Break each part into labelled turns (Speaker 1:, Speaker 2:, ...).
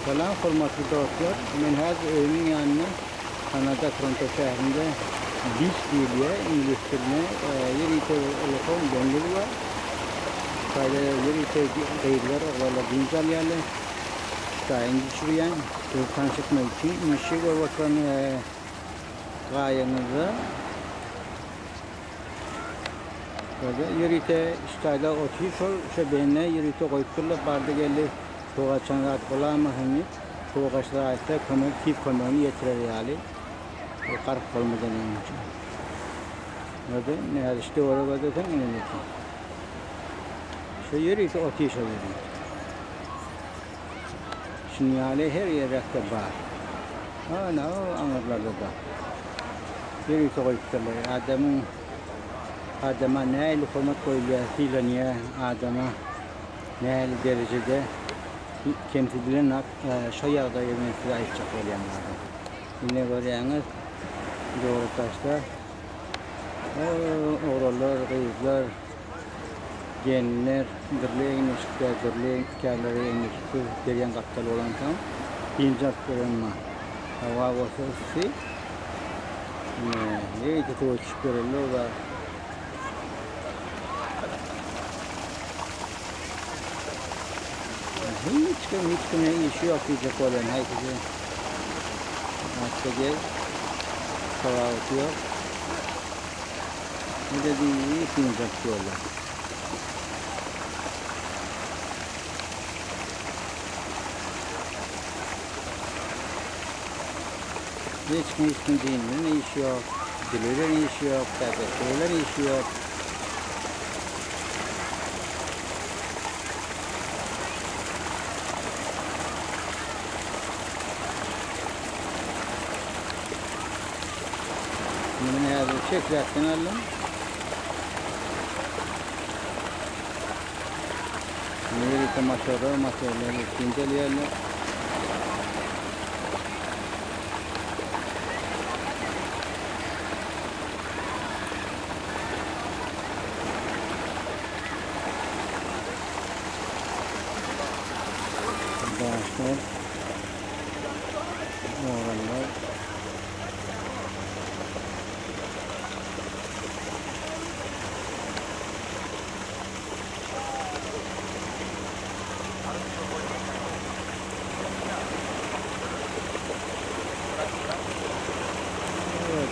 Speaker 1: Salam hormatly dostlar. Men häzir öýümiň ýanynda Kanada Toronto şäherinde Beach diýilýär iňlis dilinde ýörite bir ullakan deňiz bar. Şaýda ýörite gyzlar, oglanlar dynç alýarlar. Şaýyny düşürýän. Sizi tanyş etmek üçin ine şu görüp oturan gaýaňyzda Şurada ýörite şaýda otyr şol şo bende ýörite goýupdyrlar bardy geldi. Suw gaçan zat bolamasyn diýip, suw gaçsa kömek, tiz kömegini ýetirer ýaly. Bu gark bolmadan öňünçä. Gördün, nädip döwere gözleseň ine neti. Şu ýörite otyr şol ýerde. Şunuň ýaly her ýerräkde bar. Ana, o aňyrlarda-da. Ýörite goýupdyrlar. Adamyň adama nähili hormat goýulýar, sylanýar adama. Nähili derejede kemsidilen hak şo ýagdaýy men size aýtjak bolýan zadym. Ine görýäňiz dogry daşda oglanlar, gyzlar, gelinler dürli egin-eşikde, dürli kärleri egin-eşiksiz derýaň gapdaly bolansoň dynç alyp ýörenma. Howa bolsa yssy. Ine, ýörite suwa düşüp ýörenler bar. Hiç kim hiç kime işi ýok diýjek bolýan haýsysy Atda gel Tapawuty ýok. Ne-de diýip ýumşak ýollar. Hiç kim hiç kim din bilen işi ýok, dili bilen işi ýok, täjirçi bilen işi ýok. Şimdi men häzir çekräkden aldym. Şimdi ýörite motorlar, motorlar dynç alýarlar. Daşlar, oglanlar.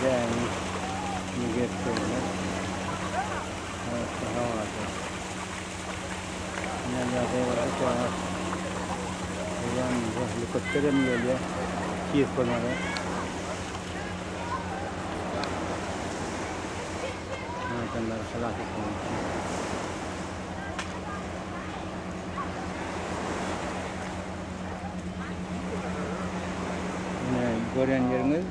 Speaker 1: Gämi gezip görler. Hawada. Ýa ýagdaý bolsa çaga. Ýa helikopter hem gelýär. Tiz kömege. Adamlary halas etmek üçin. Ine görýän ýeriňiz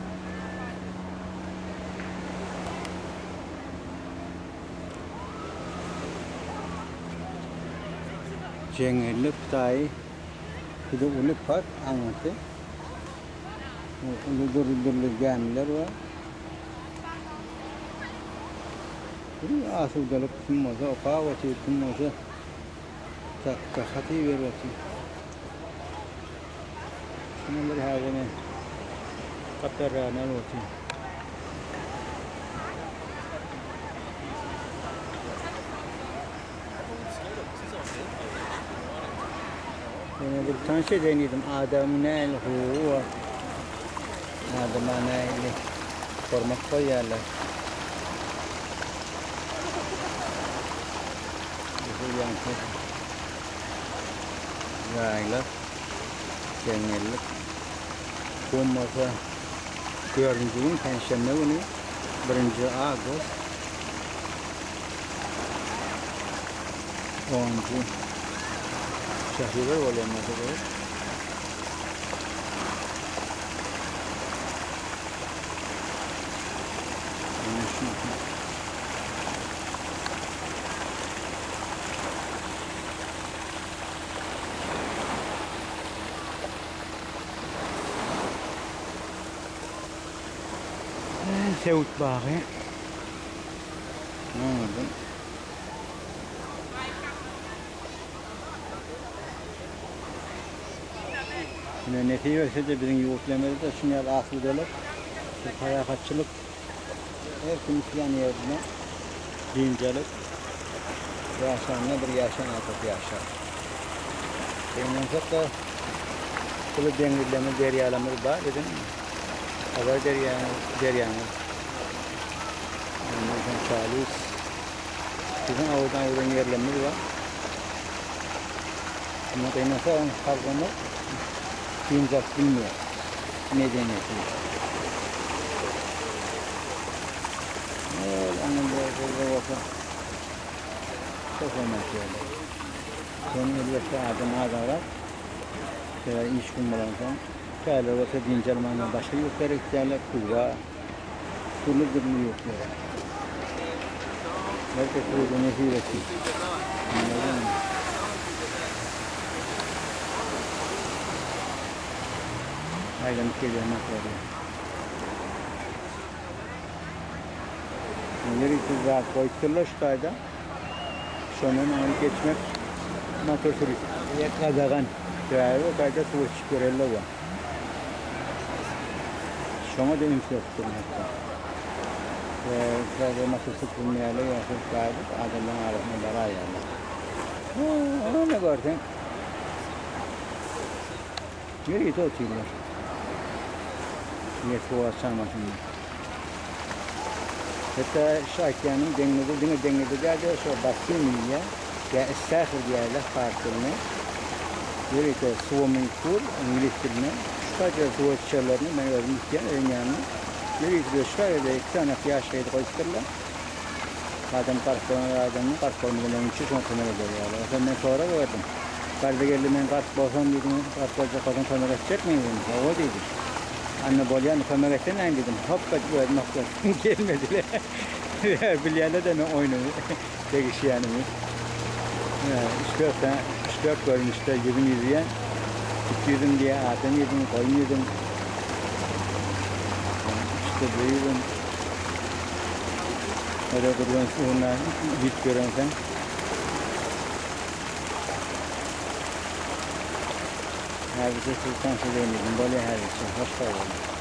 Speaker 1: Jeňňellik daýy bir uly park aňyrsy. Uly dürli-dürli gämiler bar. Bir asudalyk kim bolsa okap otyr, kim bolsa kitapda haty berip otyr. Şundan bir häzir men gapdalragyny alyp otyryn. Ýene bir tanyş edeýin diýdim. Adamyň nähili hukugy bar? Adama nähili hormat goýýarlar? Bu ýaňky jaýlar, jeňňellik. Bu bolsa dördünji gün, penşenbe güni, birinji awgust. Onuncu şähriwer bolýan bolsa gerek. Söwüt bagy. Anladım. Ine nesip etse-de biziň ýurtlarymyzda şuny ýaly asudalyk, bir parahatçylyk, her kim islän ýerinde dynç alyp, ýaşanda bir ýaşan adat ýaşar. Gynansak-da, uly deňizlerimiz, derýalarymyz bar biziň. Hazar derýamyz, derýamyz. Ondan soň Çalus. Biziň owadan-owadan ýerlerimiz bar. Emma gynansagam halkymyz dynç alyp bilmeýär. Medeniýeti. Ol aňyrda bolsa çok oňat ýerler. Şonuň elbetde adam azagrak. Sebäbi iş gün bolansoň, käbirleri bolsa dynç almana başga ýurtlara gitýärler, Kuba, dürli-dürli ýurtlara. Her kes özüne nesip etsin. Anladyn mı? Aýlanyp gelýän motorly. Ýörite zat goýupdyrlar şu taýda. Şondan aňry geçmek motor sürüp gadagan. Sebäbi o taýda suwa çykyp görelde bar. Şoňa-da üns beripdirler hatda. Täze motor sürüp bilmeýärler ýa sürüp gaýdyp adamlaryň arasyna baraýýarlar. Ony görseň ýörite otyrlar. Ýer suwa çamasynda. Hatda şu aýtýanym deňizde diňe deňizde däl-de şo basseýn diýilýär ýa istähr diýýärler pars dilinde. Ýörite swimming pool iňlis dilinde. Şu taýda suwa düşerlerini men özüm gitýän öýüň ýanynda. Ýörite şu taýda iki sany ýaş gyzy goýupdyrlar. Adam gark bolan adamyň gark bolmagyna üçin şoňa kömek eder ýaly. Onsoň men sorag berdim. Bardy geldi men gark bolsam diýdim, gark boljak bolsam kömek etjekmiň diýdim. Hawa diýdi. Anna bolýany kömek etsenäň diýdim. Hopba diýip özüm hopladym. Gelmediler. Bilýärler-de men oýnumy, degişýänimi. Üç-dört sany, üç-dört görnüşde ýüzüm ýüzýän. It ýüzüm diýýär, adam ýüzüm, goýun ýüzüm. Üçde bir ýüzüm. Öyle gurban suwuna ýüzüp ýörensoň. Häzirçe sizi tanyş edeýin diýdim. Bolýar häzirçe. Hoş sag boluň.